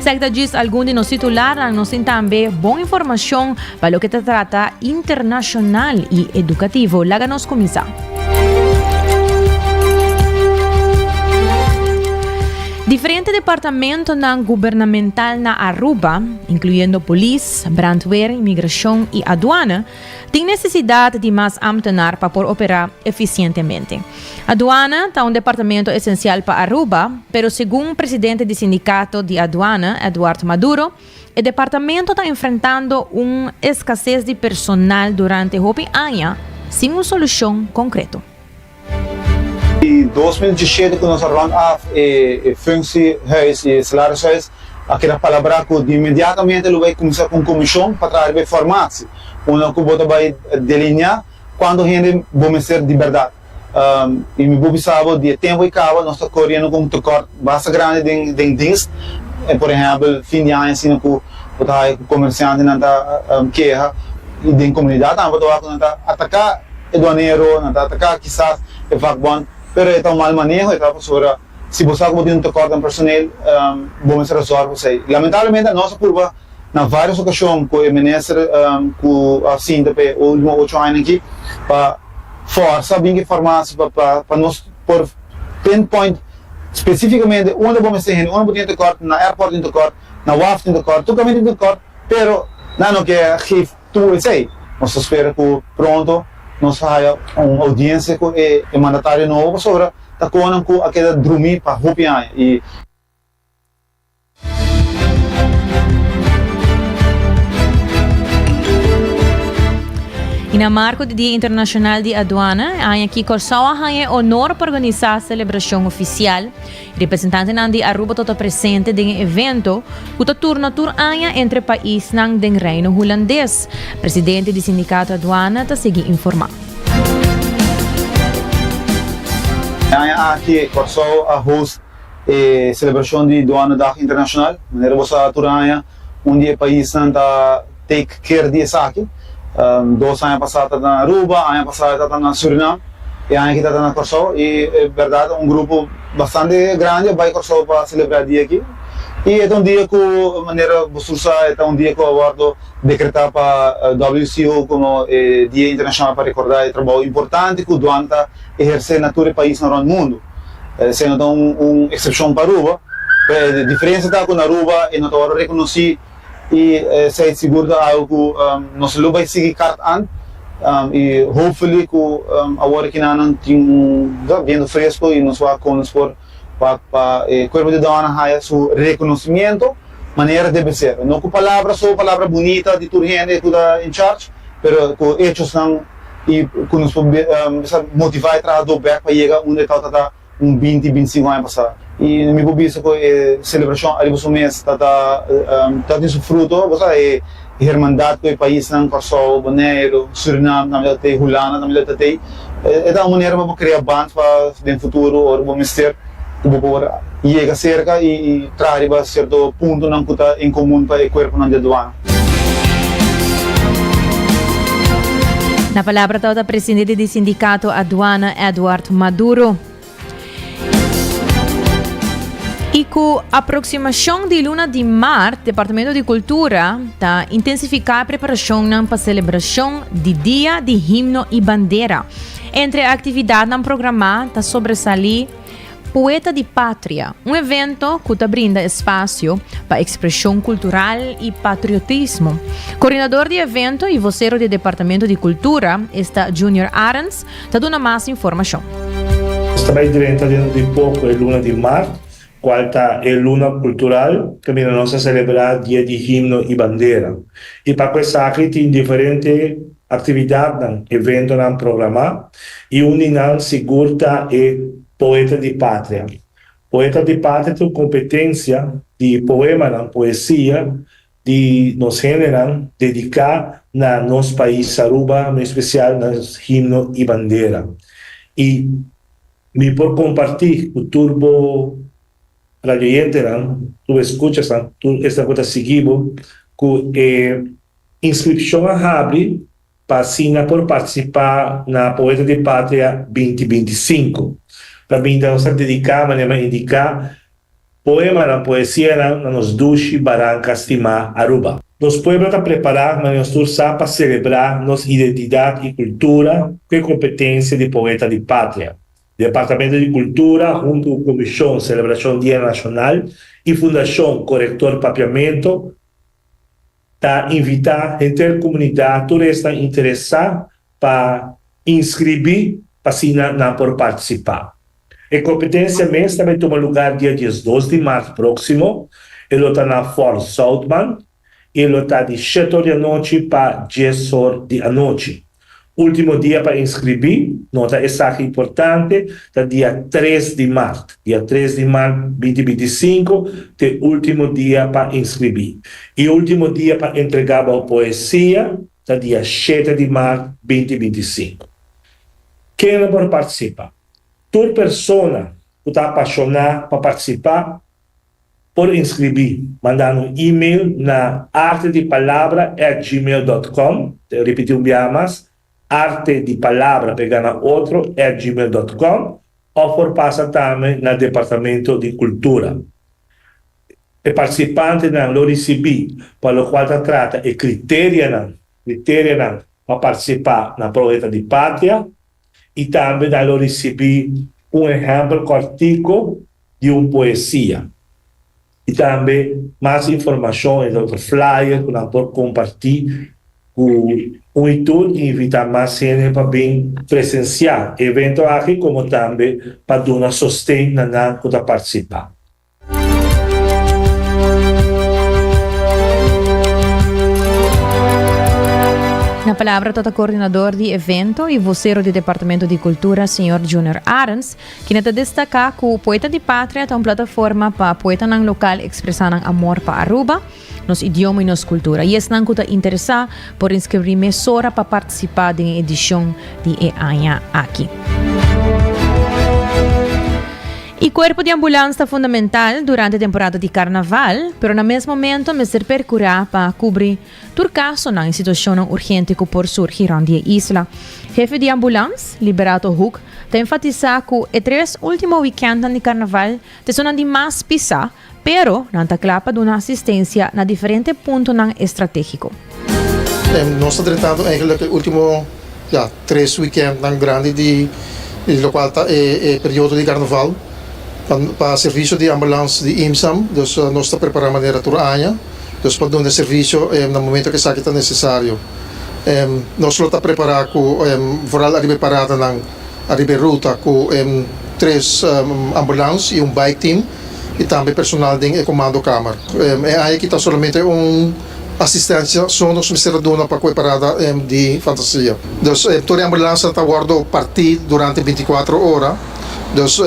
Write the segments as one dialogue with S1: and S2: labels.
S1: Esaki ta djis algun di nos titularnan. Nos tin tambe bon informashon pa loke ta trata internashonal i edukativo. Laga nos kuminsá. Diferente departamentonan gubernamental na Aruba, inkluyendo polis, brandweer, inmigrashon i aduana, Tin nesesidat di mas ámtenar pa por operá efisientemente. Aduana ta un departamento esensial pa Aruba, pero segun presidente di sindikato di aduana, Edward Maduro, e departamento ta enfrentando un eskases di personal durante hopi aña sin un solushon konkreto.
S2: Di 2017 ku nos a rond af e functiehuis i e salarishuis a keda palabrá ku di inmediatamente lo bai kuminsá ku un komishon pa traha riba e formatie unda ku bo ta bai delineá kuantu hende bo mester di bèrdat. I mi por bisa bo di e tempu ei kaba nos ta koriendo ku un tekort basta grandi den den dienst. Por ehèmpel fin di aña asina ku bo ta haya ku komersiantenan ta keha i den komunidat tambe bo ta wak ku nan ta ataká E duanero nan ta ataká kisas e vakbond, pero e ta un mal maneho, e ta pasobra si bo sa ku bo tin un tekort den personeel, bo mester a zòrg pa esei. Lamentablemente nos a purba na vários okashon ku e minister ku a sinta pa e último ocho añanan aki pa fòrsa bin ku e farmasia pa pa nos por pinpoint spesífikamente unda bo mester hende, unda bo tin e tekort, na airport tin tekort, na waf tin tekort, tur kaminda tin tekort, pero nan no ke geef. Tur esei, nos ta spera ku pronto nos ta haya un oudiensia ku e mandatario nobo pasobra ta konan ku a keda drumí pa hopi aña i.
S1: I na marko di Dia Internashonal di Aduana, e aña aki Kòrsou a haña e onor pa organisá selebrashon ofisial. Representantenan di Aruba ta ta presente den e evento ku ta turna tur aña entre paisnan den Reino Hulandes. Presidente di Sindicato Aduana ta sigui informa.
S2: E aña aki Kòrsou a host e selebrashon di Douanedag Internashonal. Manera bo sa tur aña un di e paisnan ta take care di esaki. Dos aña pasá ta na Aruba, aña pasá ta na Surinam, e aña aki ta na Kòrsou. I e bèrdat un grupo bastante grandi a bai Kòrsou pa selebrá e dia aki. I e ta un dia ku manera bo sur sa e ta un dia ku a wòrdu dekretá pa WCO komo e dia internashonal pa rekordá e trabou importante ku duana ta ehersé na tur e paisnan rònt mundu. Esei no ta un eksepshon pa Aruba. Pero e diferensia ta ku na Aruba e no ta wòrdu rekonosí. I esei sigur ta algu ku nos lo bai sigui kart an i hopefully ku awor aki nan nan tin un biento fresco i nos wak kon nos por wak pa e Cuerpo di Dòna haya su reconocimiento manera debe ser. No ku palabra so, palabra bunita di tur hende ku ta in charge, pero ku hechosnan i ku nos por bisa motiva e trahadó bek pa yega unda e tabata ta. Un binti, bintisinku aña pasá. I mi por bisa ku e selebrashon ariba su mes ta ta ta tin su fruto. Bo sa e hermandat ku e paisnan Kòrsou, Boneiru, Surinam tambe ta tei, Hulanda tambe ta tei. E ta un manera pa bo krea band pa den futuro ora bo mester ku bo por yega serka i traha riba sierto puntonan ku ta en komun pa e kuerponan di aduana.
S1: Na palabra tabata presidente di Sindicato Aduana Edward Maduro. Y cu aproximacion di luna di maart, Departamento di Cultura ta intensifica e preparacionnan pa celebracion di Dia di Himno y Bandera. Entre e actividadnan programa ta sobresali Poeta di Patria, un evento ku ta brinda espasio pa ekspreshon kultural i patriotismo. Koordinador di evento i vosero di Departamento di Kultura, esta Junior Arends, ta duna mas informashon.
S3: Nos ta bai drenta dentro di poko e luna di mart, kual ta e luna kultural kaminda nos ta selebrá Dia di Himno i Bandera. I pa ku esaki tin diferente aktividatnan, eventonan programá i un di nan sigur ta e Poeta di Patria. Poeta di Patria ta un kompetensia di poemanan, poesia, di nos hendenan dediká na nos pais Aruba, en espesial na nos himno i bandera. I mi por kompartí ku tur bo radioyentenan, tur bo eskuchasnan, tur esnan ku ta sigui bo, ku e inskripshon a habri pa asina por partisipá na Poeta di Patria 2025. Kaminda nos ta dediká, manera mi a indiká, Poemanan, poesianan na nos dushi baranka stimá Aruba. Nos pueblo ta prepará ma nos tur sa pa selebrá nos identidat i kultura ku e kompetensia di Poeta di Patria. Departamento di Kultura huntu ku Komishon Selebrashon Dia Nashonal i Fundashon Korektor Papiamento ta invitá henter komunidat tur esnan interesá pa inskribí pa asina nan por partisipá. E kompetensia mes ta bai tuma lugar dia 12 di mart próksimo. E lo ta na Fort Zoutman i e lo ta di shete or di anochi pa dies or di anochi. Último dia pa inskribí, nota esaki importante, ta dia tres di mart. Dia tres di mart binti 25 ta e último dia pa inskribí. I último dia pa entregá bo poesia ta dia shete di mart binti 25. Ken lo por partisipa? Tur persona ku ta apashoná pa partisipá por inskribí mandando un email na artedipalabra at gmail dot com, ta ripití un biaha mas, artedipalabra pegá na otro at gmail dot com, òf por pasa tambe na Departamento di Kultura. E partisipantenan lo risibí pa lokual ta trata e kriterianan kriterianan pa partisipá na Proeta di Patria i tambe nan lo risibí un ehèmpel kòrtiku di un poesia i tambe mas informashon entre otro flyer ku nan por kompartí ku un i tur i invitá mas hende pa bin presensiá e evento aki komo tambe pa duna sosten na nan ku ta partisipá.
S1: Na palabra ta ta coordinador di evento y vocero di Departamento di Cultura, señor Junior Arends, kende ta destaca cu Poeta di Patria ta un plataforma pa poetanan local expresa nan amor pa Aruba, nos idioma y nos cultura. Y esnan cu ta interesa por inscribri mesora pa participa den e edicion di e aña aki. E cuerpo di ambulans ta fundamental durante temporada di carnaval, pero na mes momento mester percura pa cubri tur casonan y situacionnan urgente cu por surgi rond di e isla. Hefe di ambulans, Liberato Hoek, ta enfatisa cu e tres ultimo weekendnan di carnaval ta esunnan di mas pisa, Pero, nan ta kla pa duna asistensia na diferente puntonan estrategiko.
S4: Nos ta drentando eigenlijk e ultimo, ja, tres weekendnan grandi di lokual ta e periodo di karnaval pa servisio di ambulans di IMSAM. Dus nos ta prepará manera tur aña dus pa duna e servisio na momento ku esaki ta nesesario. Nos lo ta prepará ku vooral ariba e paradanan ariba e ruta ku tres ambulans i un bike team. i tambe personal den e komandokamer. E aña aki ta solamente un asistensia so nos mester a duna pa ku e parada di Fantasia. Dus tur e ambulansa ta wòrdu partí durante 24 ora. Dus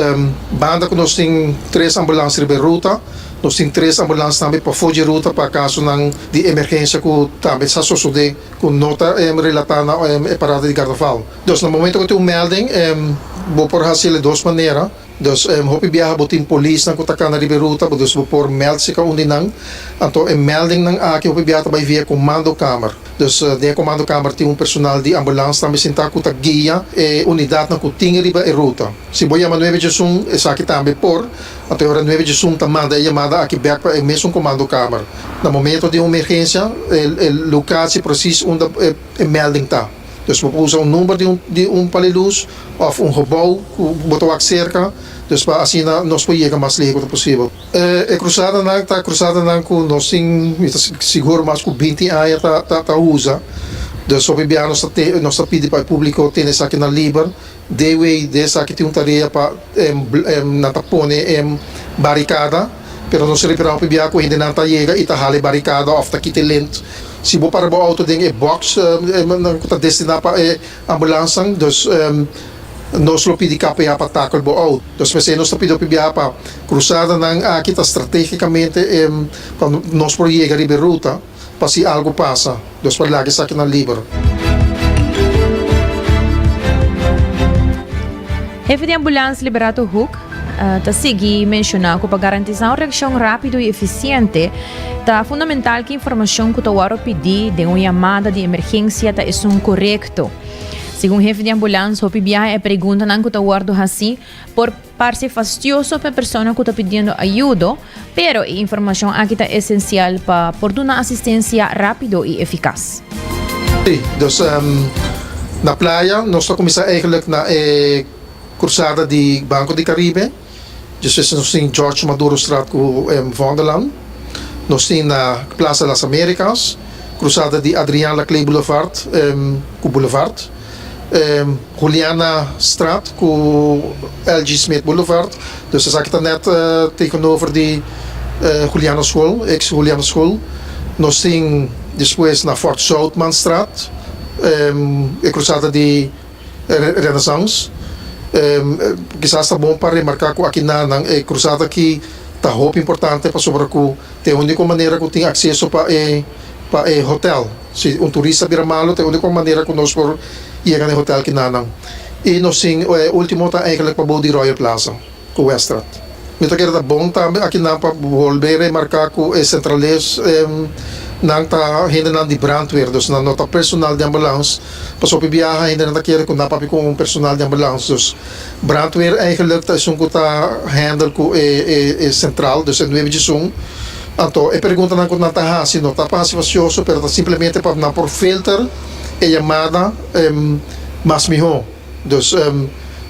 S4: banda ku nos tin tres ambulans riba e ruta, nos tin tres ambulans tambe pafó dje ruta pa kasonan di emergensia ku tambe sa sosodé ku no ta relatá na e parada di Karnaval. Dus na momento ku tin un melding bo por hasiel di dos manera. Dus hopi biaha bo tin polisnan ku ta kana riba e ruta, dus bo por meld seka un di nan. Anto e meldingnan aki hopi biaha ta bai via komandokamer. Dus den e komandokamer tin un personal di ambulans tambe sintá ku ta guia e unidatnan ku tin riba e ruta. Si bo yama nuebe djesun, esaki tambe por. Anto e ora nuebe djesun ta manda e yamada aki bèk pa e mesun komandokamer. Na momento di un emergensia e lokatie presis unda e melding ta. Dus bo por usa un number di un di un palilus òf un gebou ku bo ta wak serka, dus pa asina nos por yega mas lihé ku ta posibel. E krusadanan ta krusadanan ku nos tin, mi ta sigur mas ku binti aña ta ta ta usa. Dus hopi biaha nos ta te nos ta pidi pa e públiko tene esakinan liber. DW den esaki tin un tarea pa nan ta pone e barikada, pero nos ripara hopi biaha ku hendenan ta yega i ta hala e barikada òf ta kita e lent. Si bo para bo outo den e box ku ta destiná pa e ambulansnan, dus nos lo pidi KPA pa takel bo outo. Dus p'esei nos ta pidi hopi biaha pa krusadanan aki ta stratégikamente pa nos por yega riba e ruta. Pa si algo pasa, Dios por laga esakinan liber.
S1: Hefe di ambulans Liberato Hoek ta sigui menshoná ku pa garantisá un reakshon rápido i efisiente ta fundamental ku informashon ku ta wòrdu pidí den un yamada di emergensia ta esun korekto. Segun hefe di ambulans, hopi biaha e preguntanan ku ta wòrdu hasí por parse fastioso pa e persona ku ta pidiendo ayudo, pero e informashon aki ta esensial pa por duna asistensia rápido i efikas.
S4: Sí, dus na playa nos ta kuminsá eigenlijk na e krusada di Banco di Caribe. Despues nos tin George Madurostraat ku Vondellaan. Nos tin na Plaza Las Americas, krusada di Adriaan Laclé Boulevard ku Boulevard, Juliana Straat ku LG Smith Boulevard. Dus esaki ta nèt tegenover di Juliana School, ex Juliana School. Nos tin despues na Fort Zoutmanstraat, e krusada di. Renaissance. Kisas ta bon pa remarká ku aki na nan e krusada aki ta hopi importante pasobra ku ta e úniko manera ku tin akseso pa e pa e hotel. Si un turista bira malu ta e úniko manera ku nos por yega na e hotel ki na nan. I nos tin e último ta eigenlijk pabou di Royal Plaza ku Weststraat. Mi ta kere ta bon tambe aki nan pa bolbe remarká ku e sentrales nan ta hendenan di brandweer, dus nan no ta personal di ambulans. Pasobra hopi biaha hendenan ta kere ku nan papia ku un personal di ambulans. Dus brandweer eigenlijk ta esun ku ta handle ku e e sentral, dus e nuebe djesun. Anto e preguntanan ku nan ta hasi no ta pa hasi fasioso pero ta simplemente pa nan por filter e yamada mas mihó. Dus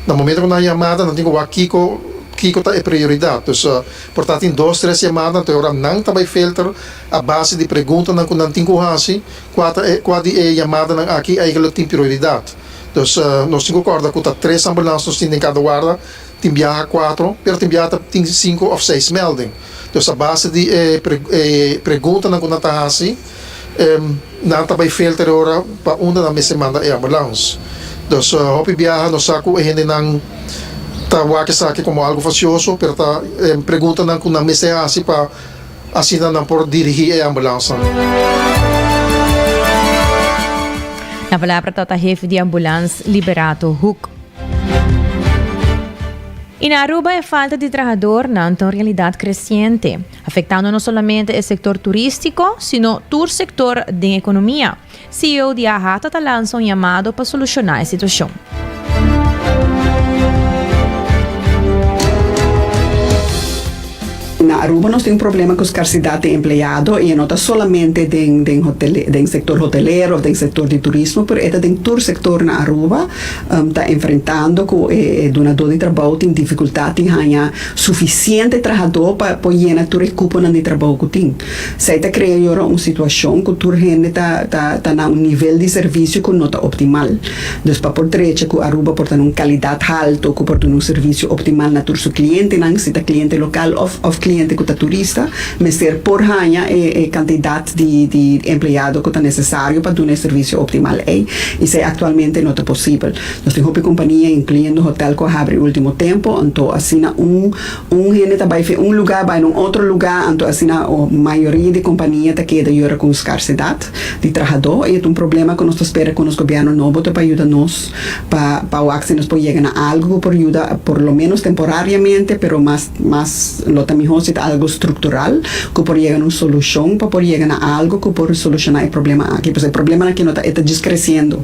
S4: na momento ku nan yamada nan tin ku wak kiko kiko ta e prioridat. Dus por ta tin dos tres yamada anto e ora nan ta bai filter a base di preguntanan ku nan tin ku hasi kua ta e kua di e yamadanan aki eigenlijk tin prioridat. Dus nos tin ku kòrda ku ta tres ambulans nos tin den kada warda, tin biaha kuatro pero tin biaha ta tin sinku òf seis melding. Dus a base di e e preguntanan ku nan ta hasi. Nan ta bai filter e ora pa unda nan mester manda e ambulans. Dus hopi biaha nos sa ku e hendenan ta wak esaki komo algu fasioso, pero ta preguntanan ku nan mester hasi pa asina nan por dirigí e ambulansnan.
S1: Na palabra ta ta hefe di ambulans Liberato Hoek. I na Aruba e falta di trahadornan ta un realidat kresiente. Afectando no solamente e sector turistico, sino tur sector den economia. CEO di AHATA ta lansa un yamado pa soluciona e situacion.
S5: Na Aruba nos tin un problema cu scarcidad di empleado y e no ta solamente den den hotel den sector hotelero of den sector di turismo pero e ta den tur sector na Aruba ta enfrentando cu e dunador di trabou tin dificultad tin haña Sufisiente trahadó pa por yena tur e kuponan di trabou ku tin. Esei ta krea yora un situashon ku tur hende ta ta ta na un nivel di servisio ku no ta optimal. Dus pa por drecha ku Aruba por ta na un kalidat halto ku por duna un servisio optimal na tur su klientenan, si ta kliente lokal òf òf kliente ku ta turista, mester por haña e e kantidat di di empleado ku ta nesesario pa duna e servisio optimal ei. I esei aktualmente no ta posibel. Nos tin hopi kompania, inkluyendo hotel ku a habri ultimo tempu, anto asina un un hende ta bai fi un lugá bai na un otro lugá, anto asina mayoria di kompania ta keda yora ku un skarsedat di trahadó i e ta un problema ku nos ta spera ku nos gobièrnu nobo ta por yuda nos pa pa wak si nos por yega na algu ku por yuda por lo menos temporariamente pero mas mas lo ta mihó si ta algu struktural ku por yega na un solushon pa por yega na algu ku por solushoná e problema aki pasobra e problemanan aki no ta e ta djis kresiendo.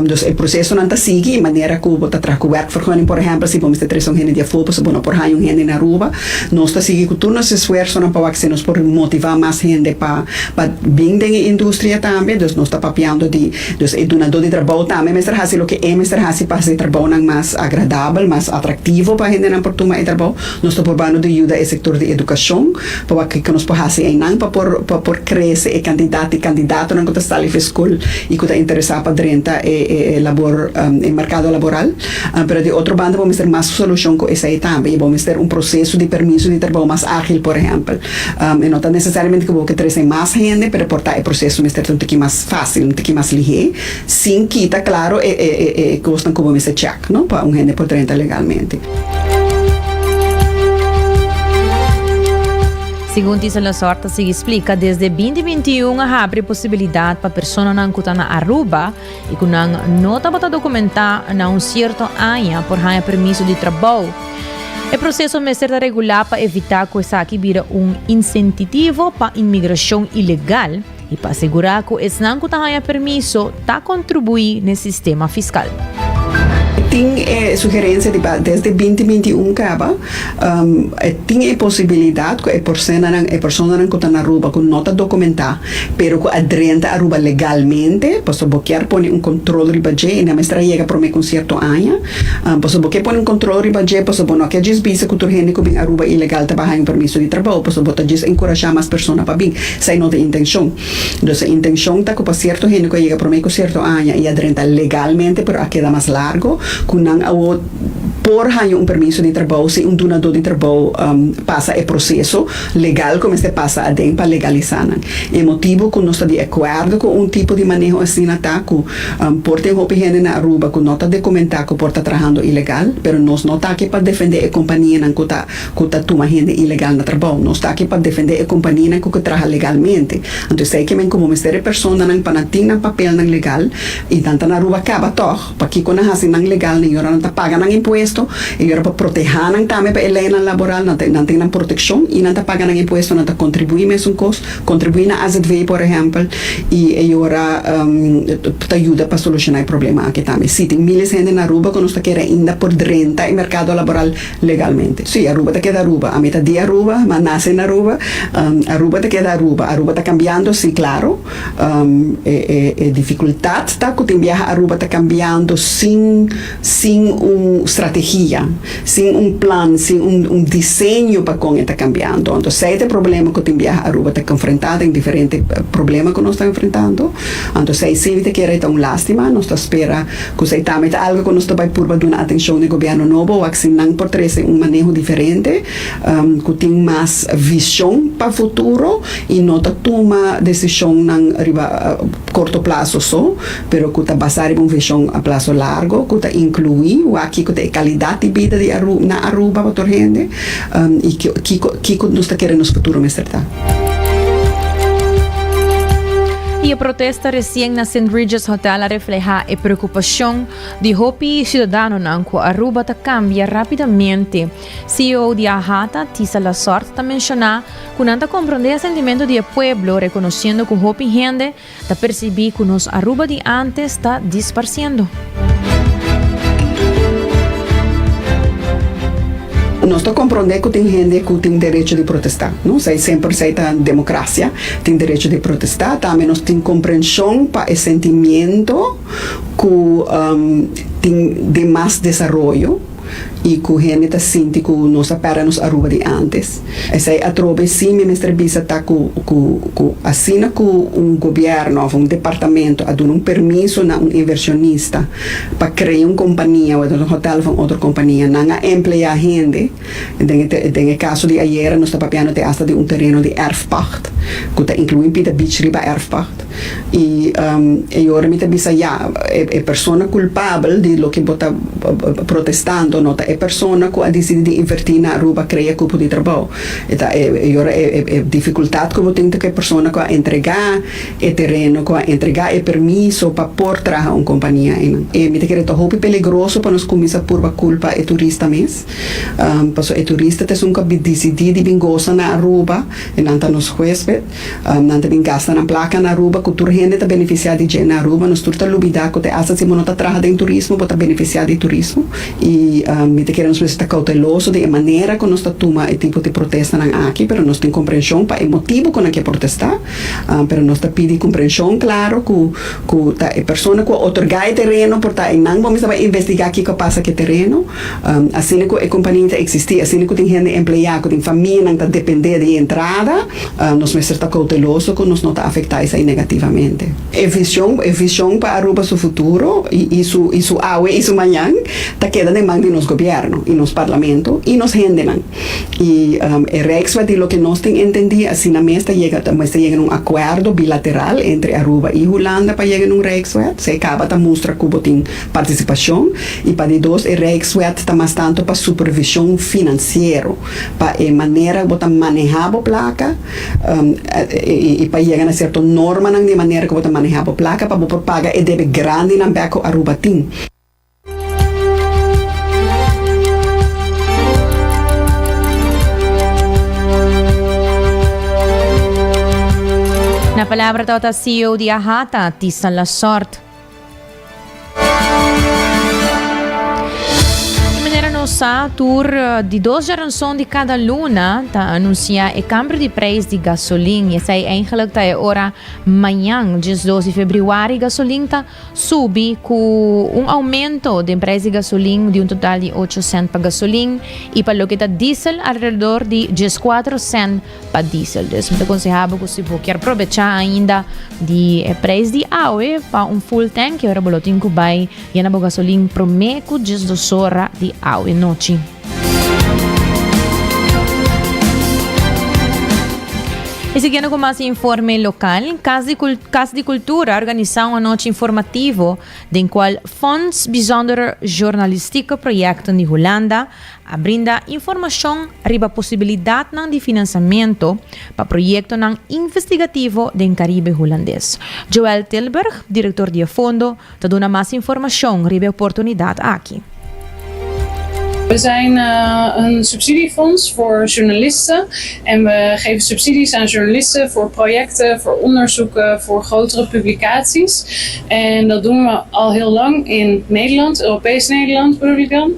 S5: Dus e procesonan ta sigui y manera cu bo ta traha cu werkvergunning por ehempel si bo mester trece un hende di afo pasobra bo no por haña un hende na Aruba. Nos ta sigui cu tur nos esfuerzonan pa wak si nos por motiva mas hende pa pa bin den e industria tambe. Dus nos ta papiando di dus e dunador di trabou tambe mester haci loke e mester haci pa haci e trabounan mas agradabel, mas atractivo pa hendenan por tuma e trabou. Nos ta probando di yuda e sector di educacion pa wak kico nos por haci eynan pa por pa por crece e cantidad di candidatonan cu ta sali for school y cu ta interesa pa drenta e e labor e mercado laboral. Pero di otro banda bo mester mas solucion cu esey tambe y bo mester un proceso di permiso di trabou mas agil por ehempel. E no ta necesariamente cu bo ke trece mas hende pero por ta e proceso mester ta un tiki mas facil, un tiki mas lihe sin kita claro e e e cosnan cu bo mester check. No pa un hende por drenta legalmente.
S1: Segun Tisa Lasort ta sigui splika, desde 2021 a habri posibilidat pa personanan ku ta na Aruba i ku nan no tabata dokumentá na un sierto aña por haña permiso di trabou. E proseso mester ta regulá pa evitá ku esaki bira un insentitivo pa inmigrashon ilegal. i pa asegurá ku esnan ku ta haña permiso ta kontribuí n'e sistema fiskal.
S5: Tin e sugerencia di pa desde 2021 caba tin e posibilidad cu e porsenanan, e personanan cu ta na Aruba cu no ta documenta pero cu a drenta Aruba legalmente, pasobra bo kier pone un control riba dje y nan mester a yega prome cu un cierto aña, pasobra bo kier pone un control riba dje pasobra bo no kier djis bisa cu tur hende cu bin Aruba ilegal ta baha un permiso di trabou pasobra bo ta djis encurasha mas persona pa bin, esai no ta e intencion. Dus e intencion ta cu pa cierto hende cu a yega prome cu cierto aña y a drenta legalmente pero a keda mas largo, cu nan awo por haña un permiso di trabou si un dunador di trabou pasa e proceso legal cu mester pasa aden pa legalisa nan. E motibo cu nos ta di acuerdo cu un tipo di maneho asina ta cu por tin hopi hende na Aruba cu no ta documenta cu por ta trahando ilegal, pero nos no ta aki pa defende e companianan cu ta ku ta tuma hende ilegal na trabou. Nos ta aki pa defendé e kompanianan ku ke traha legalmente. Anto esei ke men komo mester e personanan pa nan tin nan papelnan legal i nan ta na Aruba kaba tòg. Pakiko nan hasi nan legal? Nan yora nan ta paga nan impuesto, e yora pa protehá nan tambe pa e leinan laboral, nan ta nan tin nan protekshon i nan ta paga nan impuesto, nan ta kontribuí mesun kos, kontribuí na azv por ehèmpel i e yora ta yuda pa solushoná e problema aki tambe. Si tin miles hende na Aruba ku nos ta kere ainda por drenta e merkado laboral Legalmente. Sí, Aruba ta keda Aruba. Ami ta di Aruba, m'a nace na Aruba. Aruba ta keda Aruba. Aruba ta cambiando, sí, claro. E e dificultad ta cu tin biaha Aruba ta cambiando sin sin un strategia, sin un plan, sin un un diseño pa con e ta cambiando. Anto esey ta e problema cu tin biaha Aruba ta confrenta den diferente problema cu nos ta enfrentando. Anto esey sí mi ta kere ta un lastima. Nos ta spera Ku esei tambe ta algu ku nos ta bai purba duna atenshon den gobièrnu nobo, wak si nan por trese un maneho diferente, ku tin mas vishon pa futuro i no ta tuma desishonnan riba korto plaso so, pero ku ta basá riba un vishon a plaso largo ku ta inkluí wak kiko ta e kalidat di bida di na Aruba pa tur hende i kiko kiko nos ta kere nos futuro mester ta.
S1: I e protesta resien na Sint Regis Hotel a reflehá e preokupashon di hopi siudadanonan ku Aruba ta kambia rápidamente. CEO di AHATA, Tisa Lasort, ta menshoná ku nan ta komprondé e sentimentu di e pueblo, rekonosiendo ku hopi hende Ta percibí cu nos Aruba di antes ta disparciendo.
S5: Nos ta comprende cu tin hende cu tin derecho di protesta, no? Esey semper esey ta democracia, tin derecho di protesta. Tambe nos tin comprension pa e sentimiento cu tin den mas desaroyo. i ku hende ta sinti ku nos a pèrdè nos Aruba di ántes. Esei atrobe sí mi mester bisa ta ku ku ku asina ku un gobièrnu òf un departamento a duna un permiso na un invershonista pa krea un kompania wèt un hotèl òf un otro kompania nan a empleá hende den e den e kaso di ayera nos ta papiando te asta di un tereno di erfpacht ku ta inkluí un pida beach riba erfpacht. I e ora mi ta bisa ya, e persona kulpabel di loke bo ta protestando no ta e persona ku a disidi di invertí na Aruba krea kupo di trabou. E ta e ora e difikultat ku bo tin ta ku e persona ku a entregá e tereno, ku a entregá e permiso pa por traha un kompania einan. E mi ta kere ta hopi peligroso pa nos kuminsá purba kulpa e turista mes, pasobra e turista ta esun ku a disidí di bin gosa na Aruba, e nan ta nos huesped. Nan ta bin gasta nan plaka na Aruba ku tur hende ta benefisiá di dje na Aruba. Nos tur ta lubidá ku te asta si bo no ta traha den turismo bo ta benefisiá di turismo. I mi ta kere nos mester ta kouteloso den e manera ku nos ta tuma e tipo di protestanan aki, pero nos tin komprenshon pa e motibu ku nan ke protestá. Pero nos ta pidi komprenshon klaro ku ku ta e persona ku a otorgá e tereno por ta einan bo mester bai investigá kiko a pasa ku e tereno. Asina ku e kompania ta eksistí, asina ku tin hende empleá, ku tin famianan ta dependé di e entrada, Nos mester ta kouteloso ku nos no ta afektá esei negativamente. E vision, e vision pa Aruba su futuro i su i su awe i su mañan ta keda den man di nos gobièrnu i nos parlamento i nos hendenan. I e Rijkswet di loke nos tin entendí asina mes ta yega ta mester yega na un akuerdo bilateral entre Aruba i Hulanda pa yega na un Rijkswet. Esei kaba ta mustra ku bo tin partisipashon. I pa di dos e Rijkswet ta mas tantu pa supervishon finansiero. Pa e manera ku bo ta manehá bo plaka i pa yega na sierto normanan di e manera ku bo ta manehá bo plaka pa bo por paga e debe grandinan bèk ku Aruba tin.
S1: Na. palabra tabata CEO di AHATA, Tisa Lasort. Di manera nos sa, tur di dos djaranson di kada luna ta anunsia e kambio di prijs di gasolin. Esei eigenlijk ta e ora mañan, 12 di februari, gasolin ta subi ku un aumento den prijs di gasolin di un total di ocho cent pa gasolin i pa loke ta diesel alrededor di 14 cent pa diesel. Dus mi ta konseha bo ku si bo kier probecha ainda di e prijs di awe pa un full tank e ora bo lo tin ku bai yena bo gasolin prome ku 12 ora di awe nochi. Y siguiendo cu mas informe local, Cas di, Cas di Cultura a organisa un anochi informativo den cual Fonds Bijzondere Journalistieke Projecten di Hulanda a brinda informacion riba posibilidadnan di financiamento pa proyectonan investigativo den Caribe Hulandes. Joël Tilburg, director di e fondo, Ta duna mas informashon riba e oportunidat aki.
S6: We zijn een subsidiefonds voor journalisten en we geven subsidies aan journalisten voor projecten, voor onderzoeken, voor grotere publicaties. En dat doen we al heel lang in Nederland, Europees Nederland bedoel ik dan.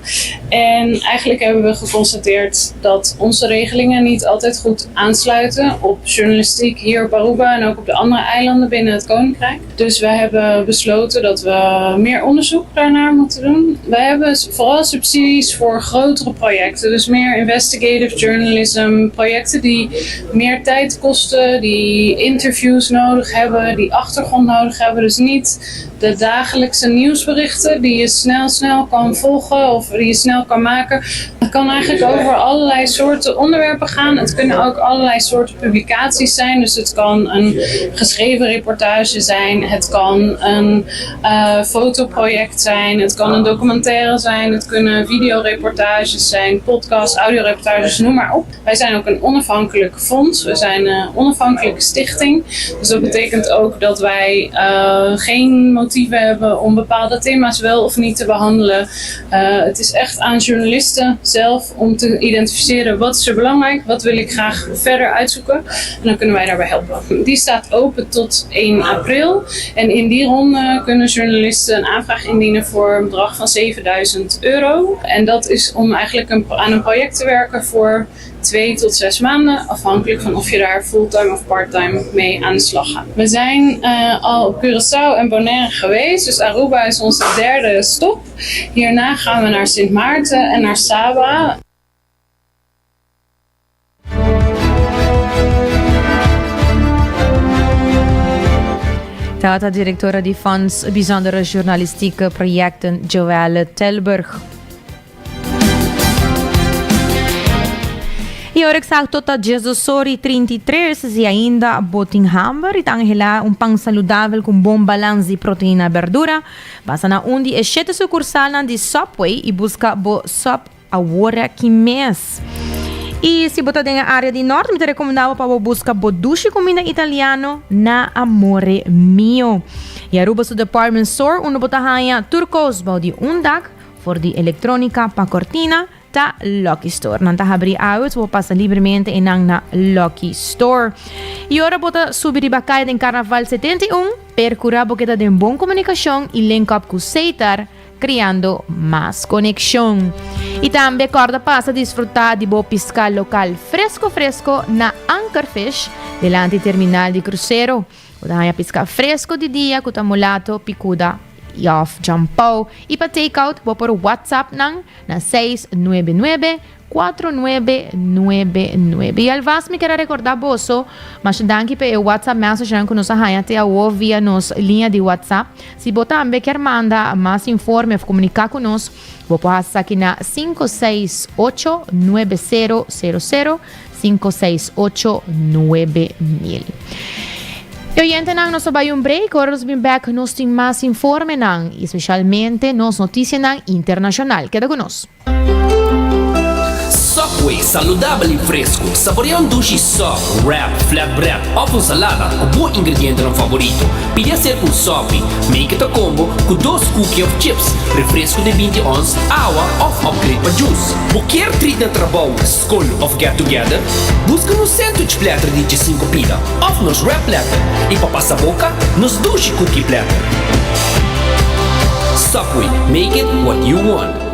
S6: En eigenlijk hebben we geconstateerd dat onze regelingen niet altijd goed aansluiten op journalistiek hier op Aruba en ook op de andere eilanden binnen het Koninkrijk. Dus wij hebben besloten dat we meer onderzoek daarnaar moeten doen. Wij hebben vooral subsidies voor grotere projecten. Dus meer investigative journalism, projecten die meer tijd kosten, die interviews nodig hebben, die achtergrond nodig hebben. Dus niet de dagelijkse nieuwsberichten die je snel, snel kan volgen of die je snel kan maken. Het kan eigenlijk over allerlei soorten onderwerpen gaan. Het kunnen ook allerlei soorten publicaties zijn. Dus het kan een geschreven reportage zijn. Het kan een uh, fotoproject zijn. Het kan een documentaire zijn. Het kunnen videoreportages zijn, podcasts, audioreportages, noem maar op. Wij zijn ook een onafhankelijk fonds. We zijn een onafhankelijke stichting. Dus dat betekent ook dat wij uh, geen motieven hebben om bepaalde thema's wel of niet te behandelen. Uh, het is echt aan journalisten zelf om te identificeren wat is er belangrijk, wat wil ik graag verder uitzoeken. En dan kunnen wij daarbij helpen. Die staat open tot 1 april. En in die ronde kunnen journalisten een aanvraag indienen voor een bedrag van 7000 euro. En dat is om eigenlijk een, aan een project te werken voor 2 tot 6 maanden, afhankelijk van of je daar fulltime of parttime mee aan de slag gaat. We zijn uh, al op Curaçao en Bonaire geweest, dus Aruba is onze derde stop. Hierna gaan we naar Sint Maarten en naar Saba.
S1: Tata directora di Fonds Bijzondere Journalistieke Projecten Joëlle Telburg. E ora exacto ta 12 y 33 si ainda bo tin hamber y ta anhela un pan saludabel cu un bon balans di proteina y berdura, pasa na un di e shete sucursalnan di Subway y busca bo sub awor aki mes. Y si bo ta den e area di Nort mi ta recomenda bo pa bo busca bo dushi cuminda italiano na Amore Mio. Y Aruba su department store unda bo ta haya tur cos bao di un dak, For di electronica pa cortina ta Lucky Store. Nan ta habri uit, bo pasa libremente einan na Lucky Store. Y ora bo ta subi riba caya den Carnaval 71, percura bo keda den bon comunicacion y link up cu Seitar, creando mas conexion. Y tambe corda pasa disfruta di bo pisca local fresco fresco na Ankerfish, dilanti terminal di crucero. Bo ta haña piská fresco di dia ku ta mulato, pikuda i òf djampou. I pa take-out bo por WhatsApp nan na 699 4999. I alvast mi ker a rekordá boso, masha danki pa e WhatsApp messagenan ku nos a haña te awor via nos liña di WhatsApp. Si bo tambe kier manda mas informe òf komuniká ku nos, bo por hasi esaki na 568 9000. 5, 6, 8, 9 mil. E oyentenan nos ta bai un break, ora nos bin bek nos tin mas informenan y especialmente nos noticianan internacional. Keda cu nos.
S7: Subway, saludabel y fresco. Saborea un dushi sub, wrap, flatbread of un salada cu bo ingredientenan favorito. Pidi acerca un sopi, make it a combo cu dos cookie of chips, refresco di 20 ons, awa of upgrade pa juice. Bo kier treat na trabou, scol of get together? Busca nos sandwich platter di 15 pida of nos wrap platter y pa pasa boca, nos dushi cookie platter. Subway, make it what you want.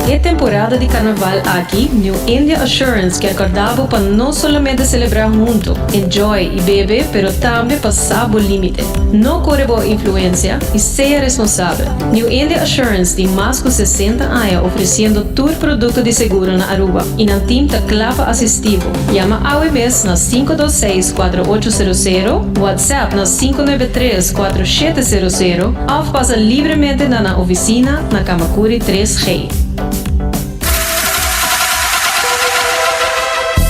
S8: E temporada di carnaval aki, New India Assurance kier corda bo pa no solamente celebra hunto, enjoy y bebe, pero tambe pa sa bo limite. No core bo influencia y sea responsabel. New India Assurance tin mas cu 60 aña ofreciendo tur producto di seguro na Aruba y nan team ta cla pa asisti bo. Yama awe mes na 526 4800, WhatsApp na 593 4700 of pasa libremente na nan oficina na Camacuri 3G.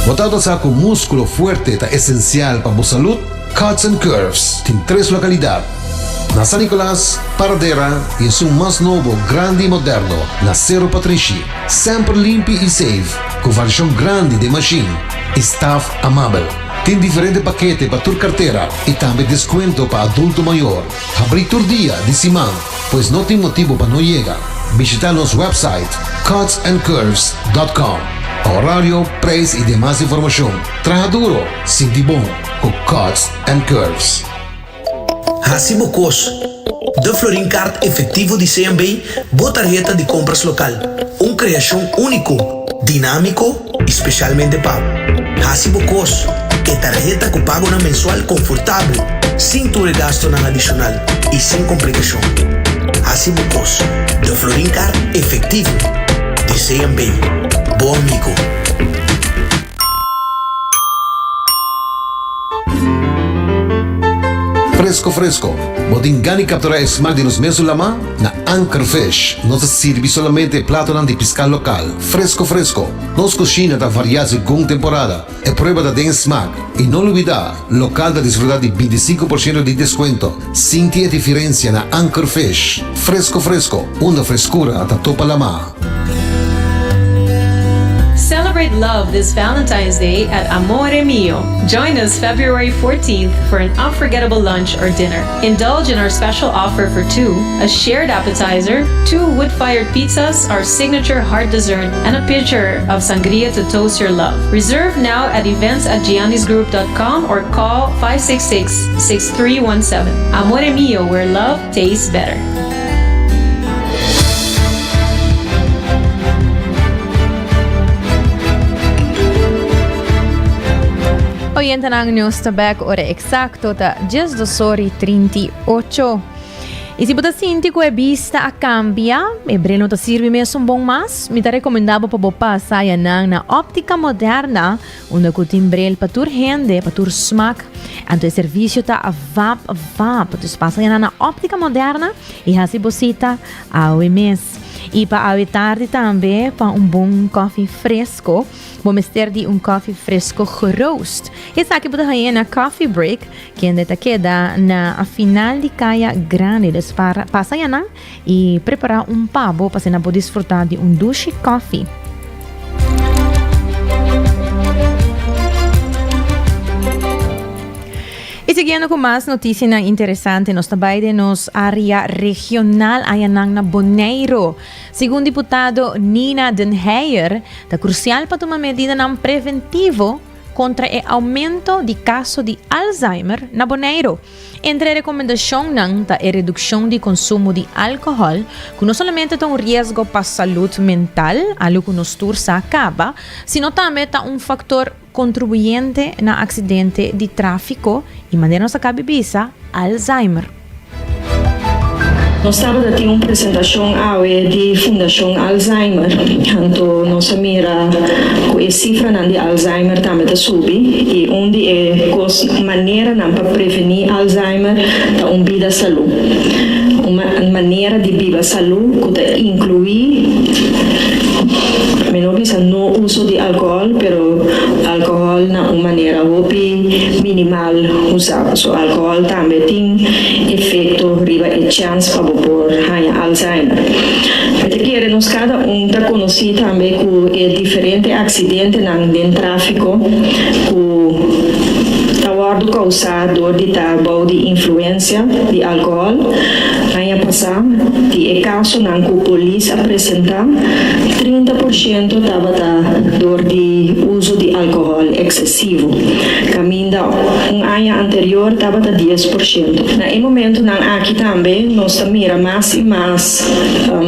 S9: Bo tabata sa cu musculo fuerte ta esencial pa bo salud? Cuts and Curves tin tres localidad, na San Nicolas, Paradera y esun mas nobo, grandi y moderno, na Cerro Patrishi. Semper limpi y safe, cu variacion grandi den machine y staff amabel. Tin diferente pakete pa tur cartera y tambe descuento pa adulto mayor. Habri tur dia di siman, pues no tin motibo pa no yega. Bishita nos website cutsandcurves.com pa horario, prijs y demas informacion. Traha duro, sinti bon cu Cuts and Curves.
S10: Hasi bo kos. De Florin Card Efectivo di CMB, bo tarheta di compras local. Un creacion unico, dinamico y specialmente pa bo. Hasi bo kos. E tarheta cu pagonan mensual confortabel, sin tur e gastonan adicional y sin complicacion. Hasi bo kos. De Florin Card Efectivo di CMB. Bo amigo.
S9: Fresco fresco, bo tin gana di captura e smaak di nos mesun lama? Na Anchor Fish nos ta sirbi solamente e platonan di pisca local, fresco fresco. Nos cushina ta varia segun temporada, e prueba ta den e smaak. Y no lubida, local ta disfruta di 25% di descuento. Sinti e diferencia na Anchor Fish. Fresco fresco, unda frescura ta topa lama.
S8: Celebrate love this Valentine's Day at Amore Mio. Join us February 14th for an unforgettable lunch or dinner. Indulge in our special offer for two, a shared appetizer, two wood-fired pizzas, our signature hard dessert, and a pitcher of sangria to toast your love. Reserve now at events at giannisgroup.com or call 566-6317. Amore Mio, where love tastes better.
S1: Oyentenan nos ta bek ora exacto ta 12 ora y 38. Y si bo ta sinti cu e bista a cambia, e bril no ta sirbi mesun bon mas, mi ta recomenda bo pa bo pasa ayanan na Optica Moderna, unda cu tin bril pa tur hende, pa tur smaak. Anto e servicio ta vap vap. Dus pasa ayanan na Optica Moderna y haci bo cita awe mes. Y pa awe tardi tambe pa un bon koffie fresco. Bo mester di un koffie fresco geroost. Esaki bo ta haña na Coffee Break, kende ta keda na final di Kaya Grandi. Dus para pasa yanan y prepara un pa bo pa asina bo disfruta di un dushi koffie. Y siguiendo cu mas noticianan interesante, nos ta bay den nos area regional ayanan na Boneiro. Segun diputado Nina den Heyer, ta krusial pa tuma medidanan preventivo kontra e oumento di kaso di Alzheimer na Boneiru. Entre e rekomendashonnan ta e redukshon di konsumo di alkohòl, ku no solamente ta un riesgo pa salud mental, algu ku nos tur sa kaba, sino tambe ta un faktor kontribuyente na aksidente di tráfiko i manera nos a kabi bisa, Alzheimer.
S11: Nos tabata tin un presentashon awe di Fundashon Alzheimer, anto nos a mira ku e sifranan di Alzheimer tambe ta subi i un di e kos maneranan pa prevení Alzheimer ta un bida salú. Un manera di biba salú ku ta inkluí. Mi no bisa no uso di alcohol, pero alcohol na un manera hopi minimal usa. Paso alcohol tambe tin efecto riba e chance pa bo por haña Alzheimer. Mi ta kere nos cada un ta conoci tambe cu e diferente accidentenan den trafico cu ta wordo causa door di ta bou di influencia di alcohol. Aña pasa, di e casonan cu polis a presenta, 30 por ciento tabata door di uso di alcohol excesivo, caminda un aña anterior tabata dies por ciento. Na e momentonan aki tambe nos ta mira mas y mas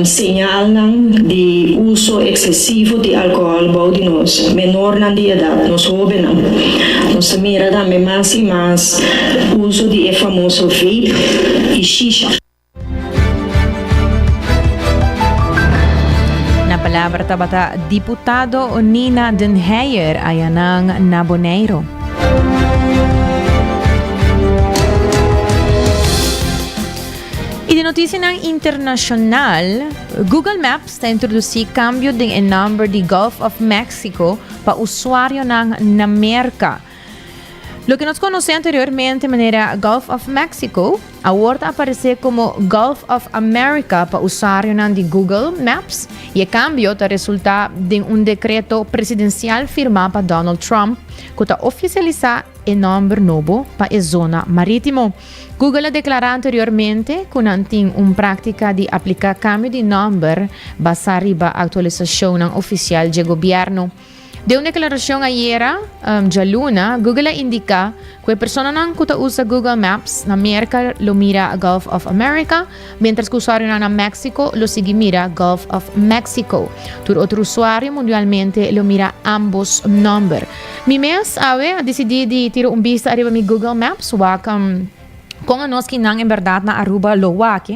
S11: señalnan di uso excesivo di alcohol bou di nos menornan di edad, nos hobennan. Nos ta mira tambe mas y mas uso di e famoso vape y shisha.
S1: Na palabra tabata diputado Nina den Heyer ayanan na Boneiro. Y di noticianan internacional, Google Maps ta introduci cambio den e nomber di Gulf of Mexico pa usuarionan na Merca. Loke nos conoce anteriormente manera Gulf of Mexico, awor ta aparece como Gulf of America pa usuarionan di Google Maps y e cambio ta resulta den un decreto presidencial firma pa Donald Trump cu ta oficialisa e nomber nobo pa e zona maritimo. Google a declara anteriormente cu nan tin un practica di aplica cambio di nomber basa riba actualisacionnan oficial dje gobierno. Den un deklarashon ayera, djaluna, Google a indiká ku e personanan ku ta usa Google Maps na Merka lo mira Gulf of America, miéntras ku usuarionan na Mexico lo sigui mira Gulf of Mexico. Tur otro usuario mundialmente lo mira ámbos nòmber. Mi mes awe a disidí di tira un bista ariba mi Google Maps wak kon anos kinan en bèrdat na Aruba lo wak.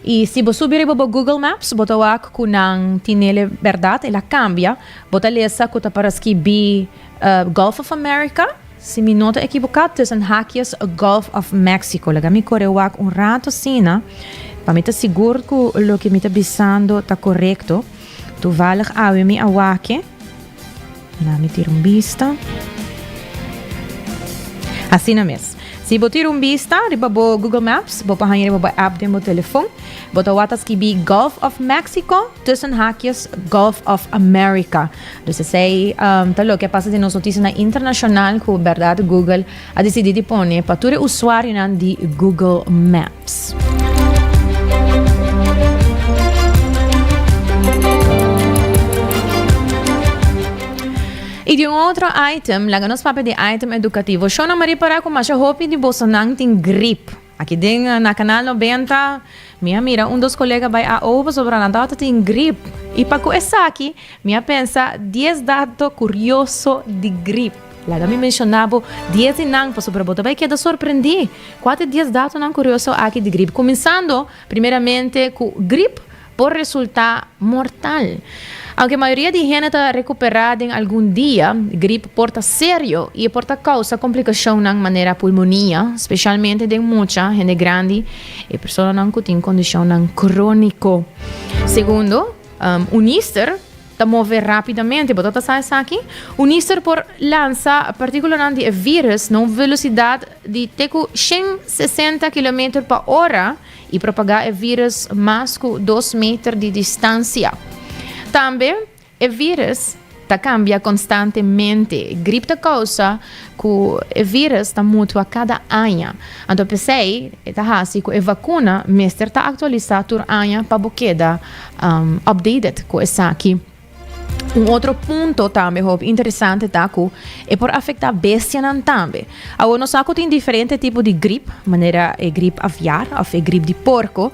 S1: I si bo subi riba bo Google Maps, bo ta wak ku nan tinele bèrdat, el a kambia. Bo ta lesa ku ta para skibí Gulf of America, si mi no ta ekiboká, tussen haakjes Gulf of Mexico. Laga mi kore wak un rato asina, pa mi ta sigur ku loke mi ta bisando ta korekto. Toevallig awe mi a wak-e. Na mi tira un bista. Asina mes. Si bo tira un bista riba bo Google Maps, bo por haña riba bo app den bo telefon. Bo ta wak ta skibi Gulf of Mexico tussen haakjes Gulf of America. Dus esei ta loke a pasa den nos noticianan internacional cu berdad Google a dicidi di pone pa tur e usuarionan di Google Maps. I di un otro item, laga nos papia di item edukativo. Shona Marie para ku masha hopi di bosonan tin grip. Aki den na Kanal 90 mi a mira un dos kolega bai AO pasobra nan tabata tin grip. I pa ku esaki mi a pensa dies dato kurioso di grip. Laga mi menshoná bo dies di nan pasobra bo ta bai keda sorprendí. Kua ta e dies datonan kurioso aki di grip? Kuminsando primeramente ku grip por resultá mortal. Aunke mayoria di hende ta rekuperá den algun dia, grip por ta serio i e por ta kousa komplikashonnan manera pulmonia, spesialmente den mucha, hende grandi i personanan ku tin kondishonnan króniko. Segundo, un nister Ta move rapidamente. Bo ta ta sa esaki? Un nister por lansa partíkulanan di e vírus na un velosidat di te ku 160 kilometer pa ora i propagá e vírus mas ku dos meter di distansia. Tambe e vírus ta kambia konstantemente. Grip ta kousa ku e vírus ta mutua kada aña. Anto p'esei e ta hasi ku e vakuna mester ta aktualisá tur aña pa bo keda updated ku esaki. Un otro punto tambe hopi interesante ta ku e por afektá bestianan tambe. Awor nos sa ku tin diferente tipo di grip, manera e grip aviar òf e grip di porko,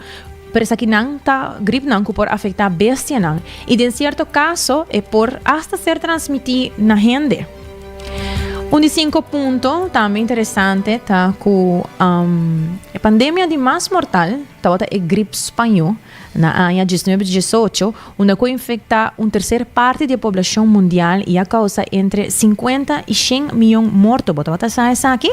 S1: pero esakinan ta gripnan ku por afektá bestianan i den sierto kaso e por asta ser transmití na hende. Un di cinco punto tambe interesante ta cu e pandemia di mas mortal tabata e grip spañó na aña diesnuebe diesocho, unda cu a infecta un tercer parti di e poblacion mundial y a causa entre cincuenta y shen miyon morto. Bo tabata sa esaki?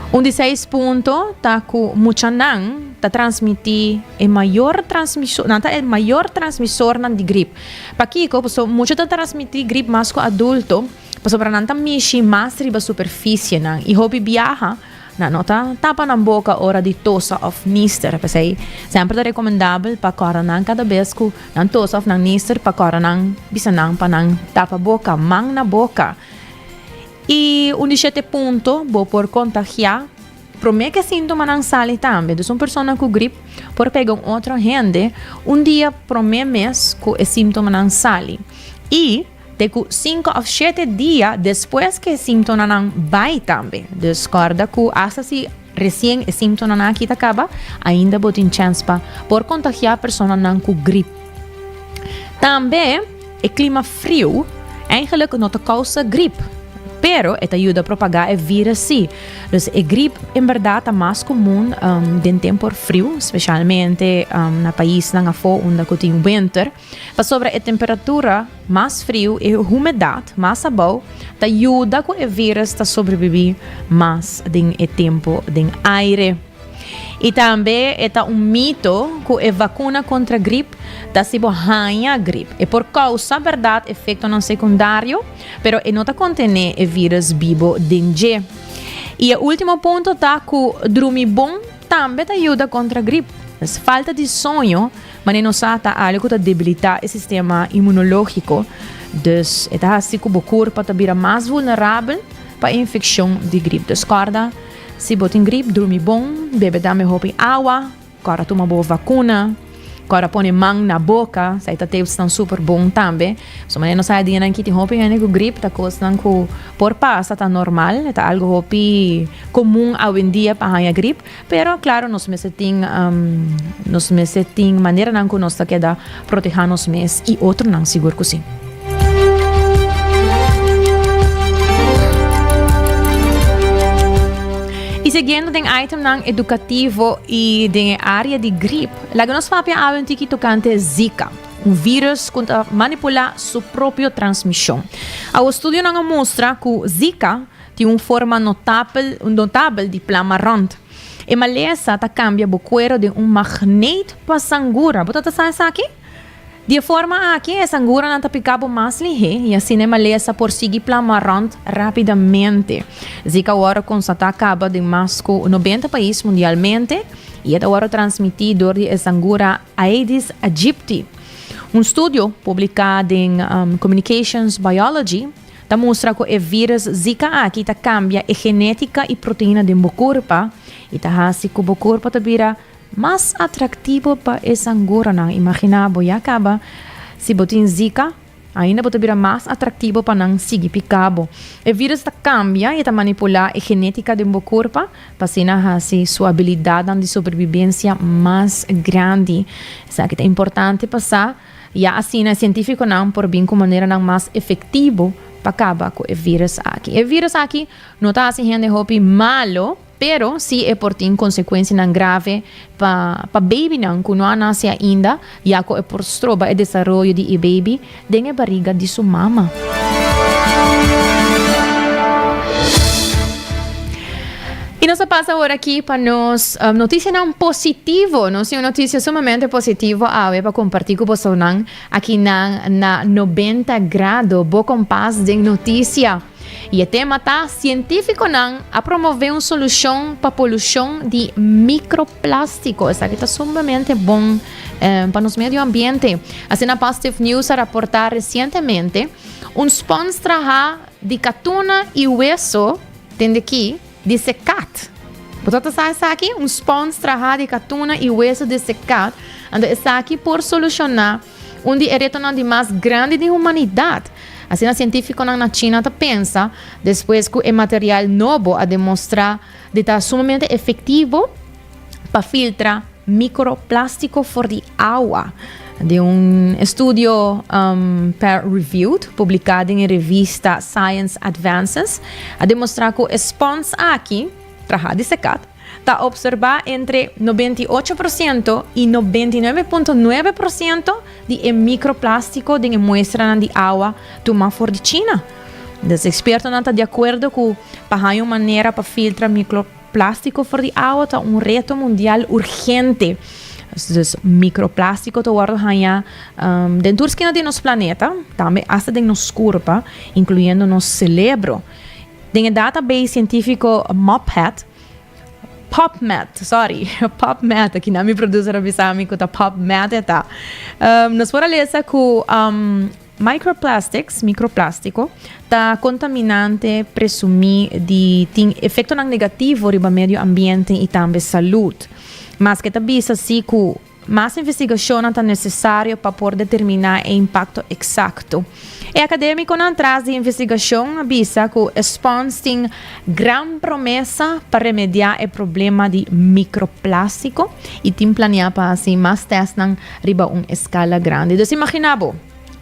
S1: Un di seis punto ta ku muchanan ta transmití e mayor transmisor, nan ta e mayor transmisornan di grip. Pakiko? Pasobra mucha ta transmití grip mas ku adulto, pasobra nan ta mishi mas riba superfisienan i hopi biaha nan no ta tapa nan boka ora di tosa òf nister. P'esei semper ta rekomendabel pa kòrda nan kada bes ku nan tosa òf nan nister pa kòrda nan bisa nan pa nan tapa boka, man na boka. I un di shete punto, bo por kontagiá promé ku e síntomanan sali tambe. Dus un persona ku grip por pega un otro hende un dia promé mes ku e síntomanan sali. I te ku sinku òf shete dia despues ku e síntomanan bai tambe. Dus kòrda ku asta si resien e síntomanan aki ta kaba, ainda bo tin chèns pa por kontagiá personanan ku grip. Tambe e klima friu eigenlijk no ta kousa grip, pero e ta yuda propagá e vírus sí. Dus e grip en bèrdat ta mas komun den tempu friu, spesialmente na paisnan afó unda ku tin winter, pasobra e temperatura mas friu i e humedat mas abou ta yuda ku e vírus ta sobrebibí mas den e tempu den aire. I tambe e ta un mito ku e vakuna kontra grip ta si bo haña grip. E por kousa bèrdat efektonan sekundario, pero e no ta kontené e vírus bibo den dje. I e último punto ta ku drumi bon tambe ta yuda kontra grip. Pues falta di soño, manera nos sa, ta algu ku ta debilitá e sistema inmunológiko. Dus e ta hasi ku bo kurpa ta bira mas vulnerabel pa infekshon di grip. Dus kòrda. Si bo tin grip, drumi bon, bebe tambe hopi awa, kòrda tuma bo vakuna, kòrda pone man na boka, esei ta tipsnan super bon tambe. So manera nos a dianan aki tin hopi hende ku grip, ta kosnan ku por pasa, ta normal, ta algu hopi komun awendia pa haña grip, pero klaro nos mester tin nos mester tin maneranan ku nos ta keda protehá nos mes i otronan sigur ku si. Y siguiendo den itemnan educativo y den e area di grip, laga nos papia awe un tiki tocante Zika, un virus cu ta manipula su propio transmision. Awo estudionan a mustra cu Zika tin un forma notabel, notabel di plama rond. E malesa ta cambia bo cuero den un magneet pa sangura. Bo ta ta sa esaki? Di e forma aki e sanguranan ta piká bo mas lihé i asina e malesa por sigui plama rònt rápidamente. Zika a wòrdu konstatá kaba den mas ku nobenta pais mundialmente i e ta wòrdu transmití dor di e sangura Aedes aegypti. Un studio publiká den Communications Biology ta mustra ku e vírus Zika aki ta kambia e genétika i proteina den bo kurpa i ta hasi ku bo kurpa ta bira Mas atractivo pa e sanguranan. Imagina bo ya caba si bo tin Zika, ainda bo ta bira mas atractivo pa nan sigui pica bo. E virus ta cambia y ta manipula e genetica den bo curpa pa asina haci su habilidadnan di sobrevivencia mas grandi. Esaki ta importante pa sa, ya asina e cientificonan por bin cu maneranan mas efectivo pa caba cu e virus aki. E virus aki no ta haci hende hopi malo. Pero si e por tin konsekuensianan grave pa pa babynan ku no a nase ainda, ya ku e por stroba e desaroyo di e baby den e bariga di su mama. I nos a pasa awor aki pa nos notisianan positivo. Nos tin un notisia sumamente positivo awe pa kompartí ku bosonan akinan na 90 Grado, bo kompas den notisia. I e tema ta Sientífikonan a promové un solushon pa polushon di mikroplástiko. Esaki ta sumamente bon pa nos medio ambiente. Asina Positive News a raportá resientemente. Un spons trahá di katuna i weso, tende ki, di sekat. Bo ta sa esaki? Un spons trahá di katuna i weso di sekat. Anto esaki por solushoná Un di e retonan di mas grandi di humanidat. Asina sientífikonan na China ta pensa, despues ku e material nobo a demostrá di ta sumamente efektivo pa filtra mikroplástiko for di awa. Den un estudio peer-reviewed publiká den e revista Science Advances, a demostrá ku e spons aki, trahá di sekat, Ta observá entre 98% i 99.9% di e mikroplástiko den e muestranan di awa tumá for di China. Des ekspertonan ta di akuerdo ku pa haña un manera pa filtra mikroplástiko. plastico for di awa ta un reto mundial urgente. Dus microplastico ta wordo haña den tur skina di nos planeta, tambe hasta den nos curpa, incluyendo nos celebro. Den e database cientifico MOPHED, PubMed, sorry, PubMed, aki nan mi producer a bisa mi cu ta PubMed e ta. Nos por a lesa cu microplastics, microplastico, ta contaminante presumi di tin efectonan negativo riba medio ambiente y tambe salud. Maske ta bisa si cu Mas investigacionnan ta necesario pa por determina e impacto exacto. E academiconan tras di investigacion a bisa cu e spons tin gran promesa pa remedia e problema di microplastico y tin planea pa haci mas testnan riba un escala grandi. Dus imagina bo,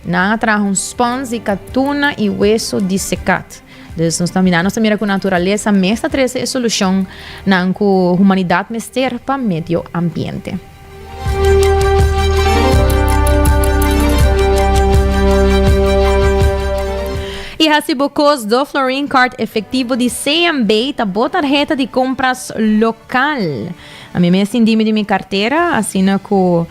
S1: nan a traha un spons di catuna y weso di secat. Dus nos ta mira, nos ta mira cu naturalesa mes ta trece e solucion nan cu humanidad mester pa medio ambiente. Y haci bo cos do Florin Card efectivo di CMB ta bo tarheta di compras local. Ami mes tin dimi di mi cartera, asina cu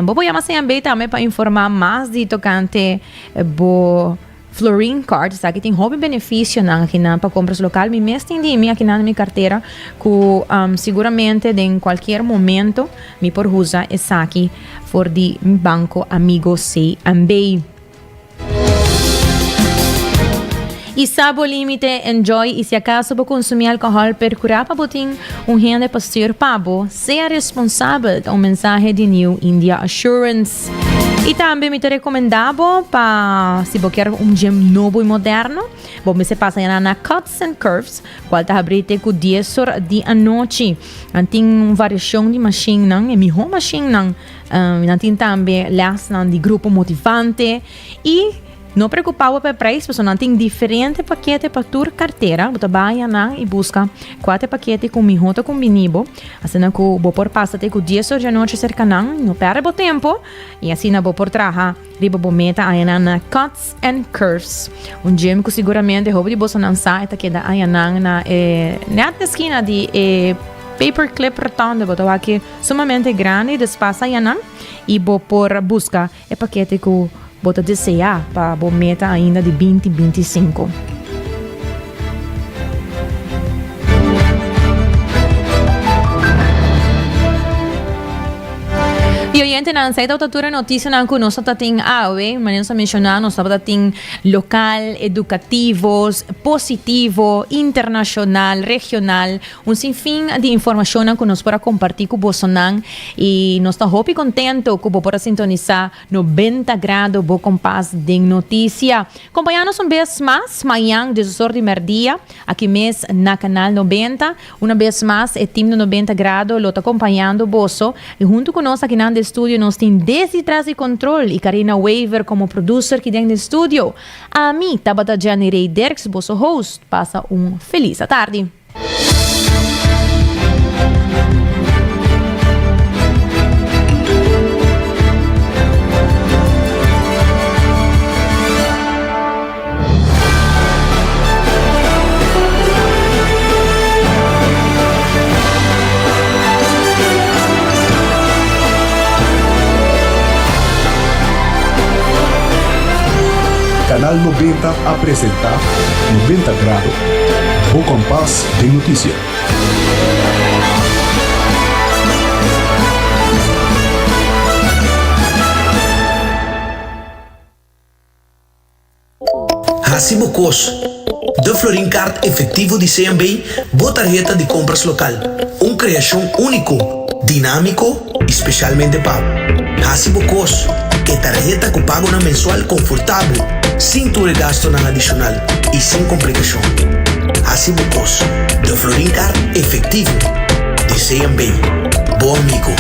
S1: bo por yama CMB tambe pa informa mas di tocante bo Florin Card, esaki tin hopi beneficionan akinan pa compras local. Mi mes tin di mi akinan den mi cartera cu siguramente den cualkier momento mi por usa esaki for di mi banco amigo CMB. Y sa bo limite, enjoy y si acaso bo consumi alcohol percura pa bo tin un hende pa stuur pa bo. Sea responsabel ta un mensahe di New India Assurance. Y tambe mi ta recomenda bo pa si bo kier un gym nobo y moderno, bo mester pasa yana na Cuts and Curves, cual ta habri te cu dies or di anochi. Nan tin un variacion di machinenan, e miho machinenan. Nan tin tambe lesnan di grupo motivante y No preocupa bo pa e prijs pasobra nan tin diferente pakete pa tur cartera. Bo ta baya nan y busca cua ta e pakete cu miho ta cumbini bo. Asina cu bo por pasa te cu dies or di anochi cerca nan. No perde bo tempo y asina bo por traha riba bo meta aya nan na Cuts and Curves. Un gym cu siguramente hopi di bosonan sa e ta keda aya nan na e net na esquina di e Paperclip Rotonde. Bo ta wak e sumamente grandi dus pasa aya nan y bo por busca E pakete ku bo ta deseá pa bo meta ainda di binti 25. Y oyentenan, esei tabata tur e noticianan cu nos tabata tin awe. Manera nos a menciona, nos tabata tin local, educativos, positivo, internacional, regional. Un sinfin di informacionnan cu nos por a comparti cu bosonan y nos ta hopi contento cu bo por a sintonisa 90 Grado bo compas den noticia. Compaña nos un bes mas mañan diesosor di merdia aki mes na Canal 90. Una bes mas e team di 90 Grado lo ta compañando boso y hunto cu nos akinan den studio nos tin Desi tras di control y Carina Wever como producer ki den den studio. Ami tabata Jenny Rey Dirks boso host. Pasa un feliz atardi.
S12: Canal 90 a presenta 90 Grado, bo kompas den notisia.
S10: Hasi bo kos. De Florin Card efectivo di CMB, bo tarheta di compras local. Un creacion unico, dinamico y specialmente pa bo. Hasi bo kos. E tarheta cu pagonan mensual confortabel, sin tur e gastonan adicional y sin complicacion. Hasi bo kos. De Florin Card efectivo di CMB. Bo amigo.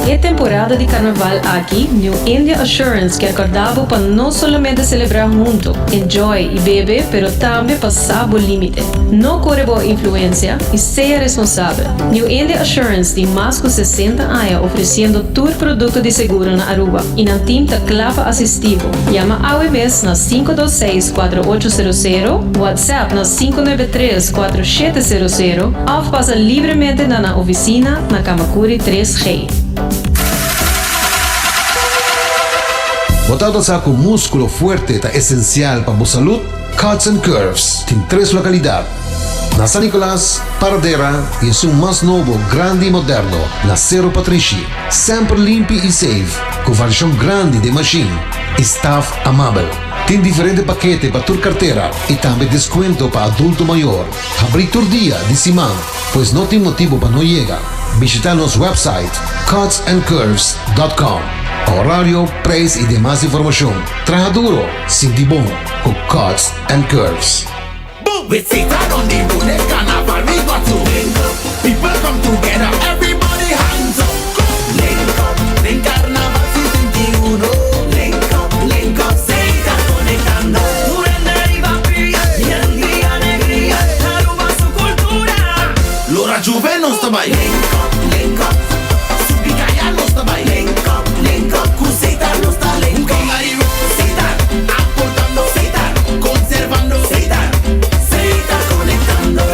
S8: E temporada di carnaval aki, New India Assurance kier corda bo pa no solamente celebra hunto, enjoy y bebe, pero tambe pa sa bo limite. No core bo influencia y sea responsabel. New India Assurance tin mas cu 60 aña ofreciendo tur producto di seguro na Aruba y nan team ta cla pa asisti bo. Yama awe mes na 526 4800, WhatsApp na 593 4700 of pasa libremente na nan oficina na Camacuri 3G.
S9: Bo tabata sa cu musculo fuerte ta esencial pa bo salud? Cuts and Curves tin tres localidad, na San Nicolas, Paradera y esun mas nobo, grandi y moderno, na Cerro Patrishi. Semper limpi y safe, cu variacion grandi den machine y staff amabel. Tin diferente pakete pa tur cartera y tambe descuento pa adulto mayor. Habri tur dia di siman, pues no tin motibo pa no yega. Bishita nos website cutsandcurves.com pa horario, prijs y demas informacion. Traha duro, sinti bon cu Cuts and Curves.
S13: With Setar on the road, next carnival we got to link up. People come together, everybody hands up. Link up, den carnaval 61. Link up, link up, Setar conectando.
S14: Riba pia, y alegria, Aruba su cultura.
S13: Lora Juve nos ta bay. Link up, link up, Subi caya nos ta bay. Link up, link up, cu Setar nos ta link up. Setar, aportando, Setar, conservando, Setar, Setar conectando.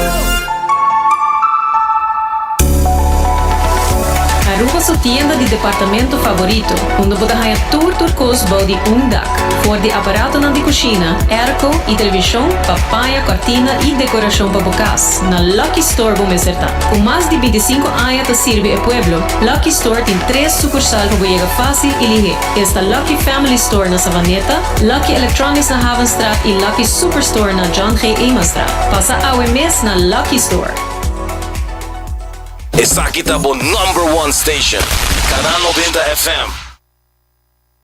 S8: Aruba su tienda di departamento favorito, unda bo ta haya tur tur cos bou di un dak. For di aparatonan di cushina, airco y television, pa paña, cortina y decoracion pa bo cas. Na Lucky Store bo mester ta. Cu mas di 25 aña ta sirbi e pueblo, Lucky Store tin tres sucursal pa bo yega facil y lihe. Esta Lucky Family Store na Savaneta, Lucky Electronics na Havenstraat y Lucky Superstore na John G. Emanstraat. Pasa awe mes na Lucky Store.
S7: Esaki ta bo number one station. Canal 90 FM.